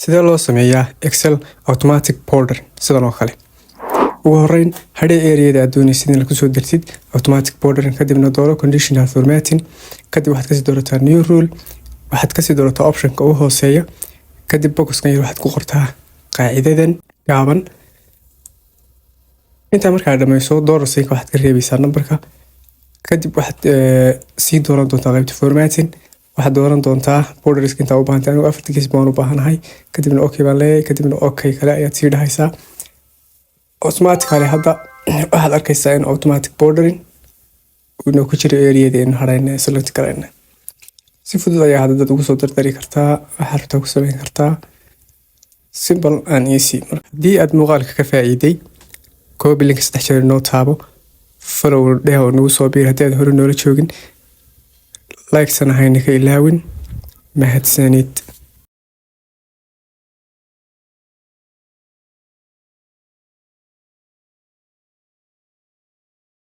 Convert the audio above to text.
Sidee loo sameeyaa Excel automatic border sidan oo kale? Ugu horeyn, hadhee areada aad doonaysid in kusoo dirtid automatic border, kadibna dooro conditional formatting. Kadib waxaad kasii doorataa new rule, waxaad kasii doorataa optionka ugu hooseeya. Kadib boxkan yar waxaad ku qortaa qaacidadan gaaban. Intaa markaa dhameyso, dollar signka waxaad ka reebeysaa numberka. Kadib waxaad sii dooran doontaa qaybta formatting, waxaad dooran doontaa borderska intaa u baahantay. Anigu afarta gees baan u baahanahay. Kadibna okay baan leeyahay, kadibna okay kale ayaad sii dhahaysaa. Automatically hadda waxaad arkaysaa in automatic bordering uu ku jiro areada aynu harayna select garayna. Si fudud ayaa hadda dad ugu soo dardari kartaa, waxaad rabtaa ku sameyn kartaa, simple and easy. Haddii aad muuqaalka ka faa'iiday, copy link saddex jeer noo taabo, follow dheh oo nagu soo biir haddii aad hore noola joogin, like sana hayna ka ilaawin. Mahadsanid.